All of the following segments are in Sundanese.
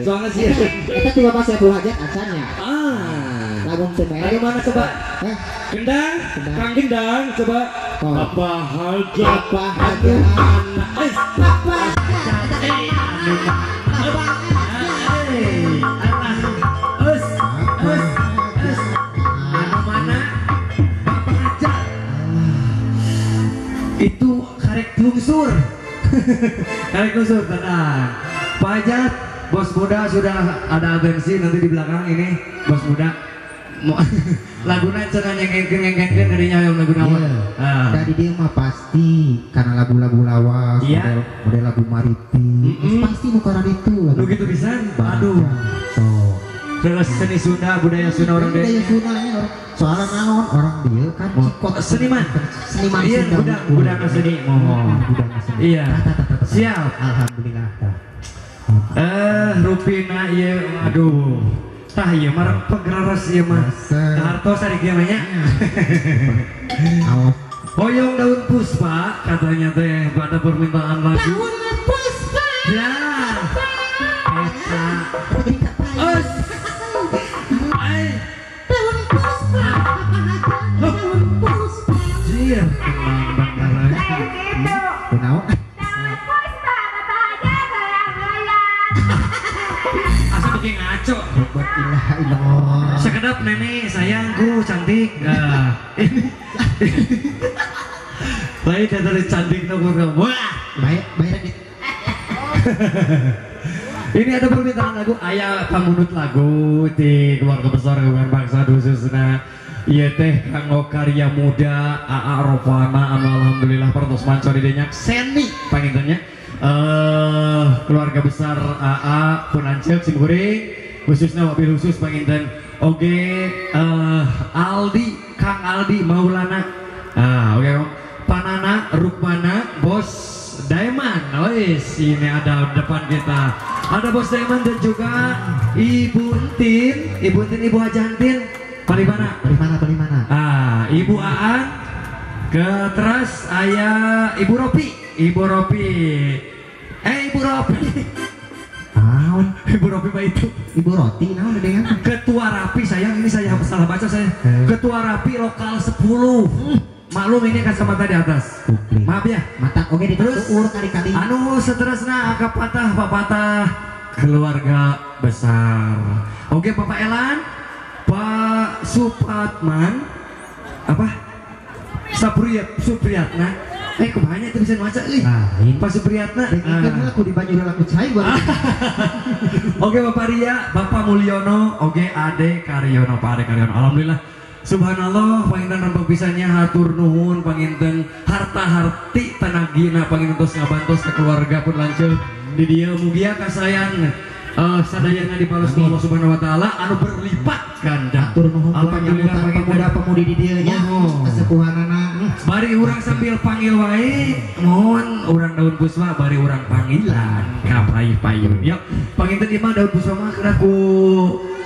Soalnya sih eta tuh Bapak Saiful Hajat acannya. Ah. Lagu teu Ayo mana coba? Hah? Gendang, Kang Gendang coba. Oh. Apa hajat? Apa hajat? Apa hajat? Apa Us, us, us. Anu mana? Bapak Hajat. Itu karek lungsur. Karek lungsur tenang. Pak Hajat, bos muda sudah ada atensi nanti di belakang ini bos muda. Laguna cenah nyengengkeun darinya yang lagu naon. Iya. Dari dia mah pasti karena lagu-lagu lawas, iya. Model lagu maritim, pasti nu karena itu lagu. Lu gitu pisan? Aduh. So. Terus seni Sunda, budaya Sunda orang dia. Budaya Sunda nya orang. Soalnya naon orang dia kan cikot seniman. Seniman iya, Sunda. Budang seni mohon. Budang seni. Iya. Siap. Alhamdulillah. Rupina ieu aduh. Tah ieu mah rempeg raras ieu mah. Hartos ari kieu mah nya. Hoyong daun puspa katanya teh pada permintaan lagu. Daun puspa. Ya. Eta. Us. Ai. Daun puspa. Daun puspa. Jir, tenang bangga. Kunaon? Daun puspa Bapak Hajat goyang-goyang. Asa beuki ngaco. Buat ilaha illallah. Sekedap nenek sayangku cantik. Nah, ini baik dari cantik tuh. Wah, baik baik. Ini ada permintaan lagu ayah pamunut lagu di keluarga besar keluarga bangsa khususnya ieu teh kanggo karya muda AA Ropana anu alhamdulillah pertos manco di dinya seni pangintennya keluarga besar AA pun anceuk simkuring khususnya wabil khusus panginten oge Aldi Kang Aldi Maulana oke Panana Rukmana Bos Daiman. Wis ini ada depan kita ada Bos Daiman dan juga Ibu Entin, Ibu Entin, Ibu Haja Entin paling mana? Paling mana? Paling mana? Ibu Aan ke teras ayah Ibu Ropi, Ibu Ropi, Ibu Ropi. Naon? Ibu Ropi mah itu. Ibu Roti naon dengan Ketua Rapi sayang ini saya salah baca saya. Ketua Rapi lokal 10. Maklum ini kacamata di atas. Maaf ya. Mata oke di terus kali-kali. Anu seterusnya agak patah Pak patah keluarga besar. Oke Bapak Elan, Pak Supatman, apa? Sapriyat, Supriyatna. Kumaha itu bisa maca euy. Pak Supriyatna. Kan aku di banyu laku cai gua. Oke Bapak Ria, Bapak Mulyono, oke Ade Karyono, Pak Ade Karyono. Alhamdulillah. Subhanallah panginten rempeg pisannya hatur nuhun panginten harta harti tanagina panginten tos ngabantos ke keluarga pun lanceuk di dieu mugia kasayan sadayana dibalas ku Allah Subhanahu wa taala anu berlipat ganda. Hatur nuhun alhamdulillah pemuda-pemudi di dieu nya kasepuhanana. Bari urang sambil panggil wae mohon urang daun puspa bari urang panggilan ka payu-payun. Yuk panginten ieu mah daun puspa mah kena ku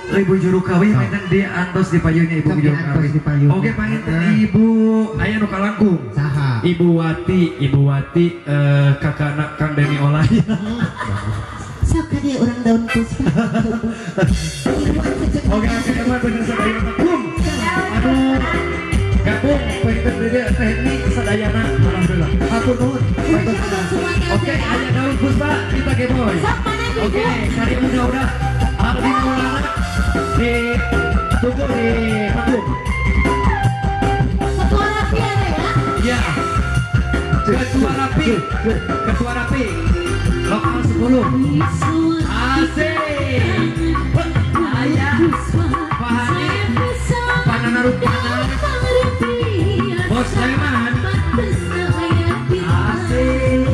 Ibu juru kawin panginten di antos di payunnya Ibu juru kawin. Oke panginten Ibu aya nu kalangkung. Saha? Ibu Wati, Ibu Wati kakak Kang Deni Olaya. Sok ka dieu urang daun puspa. Oke oke emang bener sadayana. Bum. Aduh. Gabung panginten di teknik sadayana alhamdulillah. Hatur nuhun. Oke aya daun puspa kita gemoy. Oke karya muda udah Aldi Maulana di tunggu di panggung. Ketua Rapi ada ya? Iya. Ketua Rapi, Ketua Rapi. Lokal 10. Asik. Ayah. Pak Hani. Panana Rupana. Bos Leman. Asik.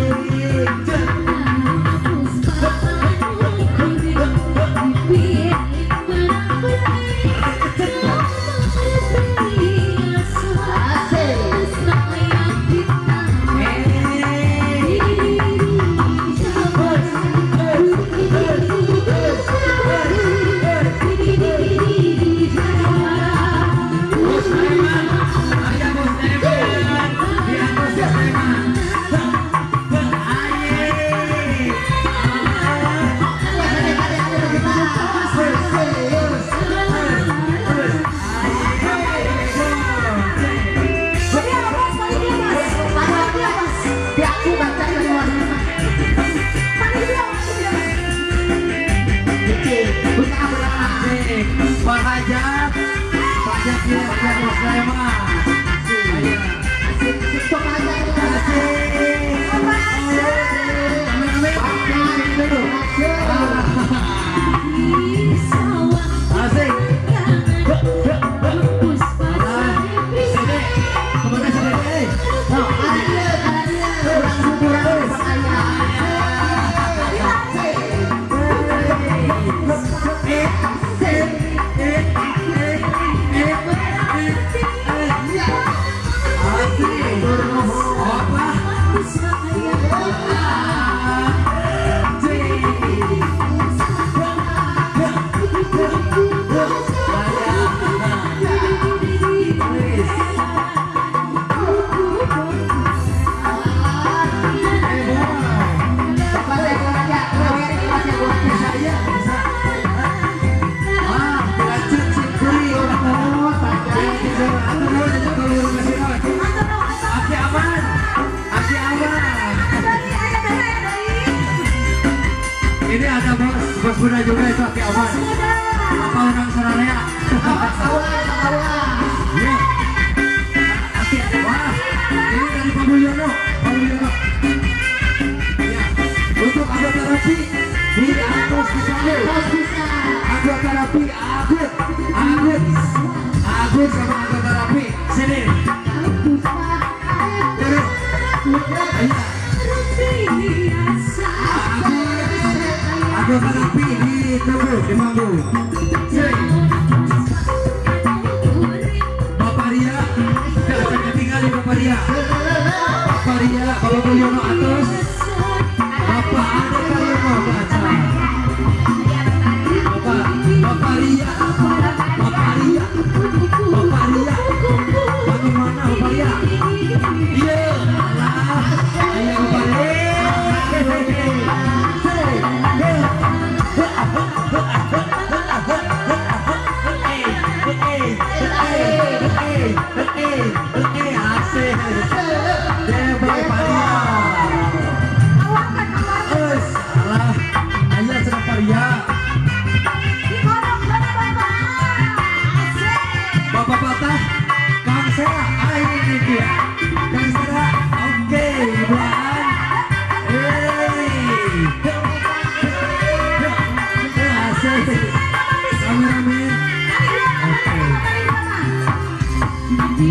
Bos Leman. Aya Bos Lema. Aya. Asik. Ini ada bos muda juga itu Aki Aman. Apa orang Sararea? Iya. Aki, wah. Ini dari Pak Mulyono, Pak Mulyono. Ya. Untuk anggota rapi di atas bisa. Anggota rapi Agut, Agut, Agut sama anggota rapi sini. Terus, iya. Anggota rapi ditunggu di panggung. Bapak Ria, tidak akan ketinggalan Bapak Ria. Bapak Ria, Bapak Mulyono atas, Bapak Ade Karyono ke acara. Bapak Ria, Bapak Ria, Bapak Ria, bagaimana Bapak Ria? Iya, Allah, iya Bapak Ria. Bapak Patah, Kang Sera, ini dia. Kang Sera, oke, Ibuan. Kameramen. Oke.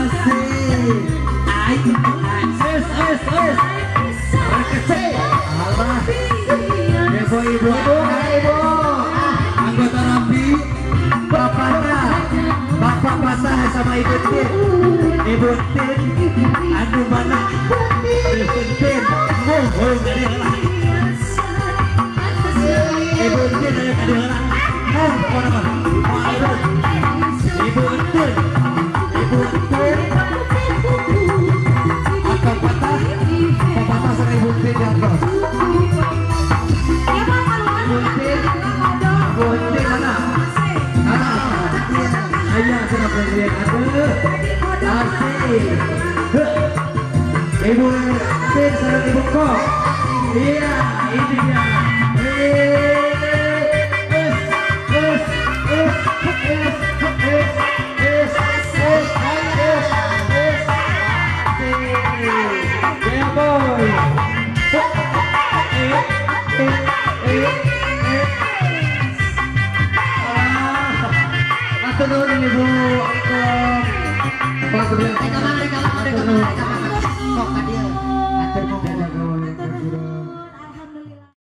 Asik. Es, es, es. Berkecil. Allah. Ibu, ibu, ibu. Anggota rapi. Bapaknya, Bapak Patah sama Ibu Tin. Ibu Tin, aduh mana? Ibu Tin, oh, jadi lah. Ibu Tin ayo ka diheula. Oh, mana mah? Ibu Tin. Ibu Tin. Akang Patah, Bapak Patah sama Ibu Tin di atas. Ibu Tin. Ibu Tin mana? Ayah sudah presiden. Aduh. Asik. Ibu Tin sama Ibu Kok. Iya, ini dia. S S S S S S S S. Yeah boy. Atur nuhun Ibu Angkos.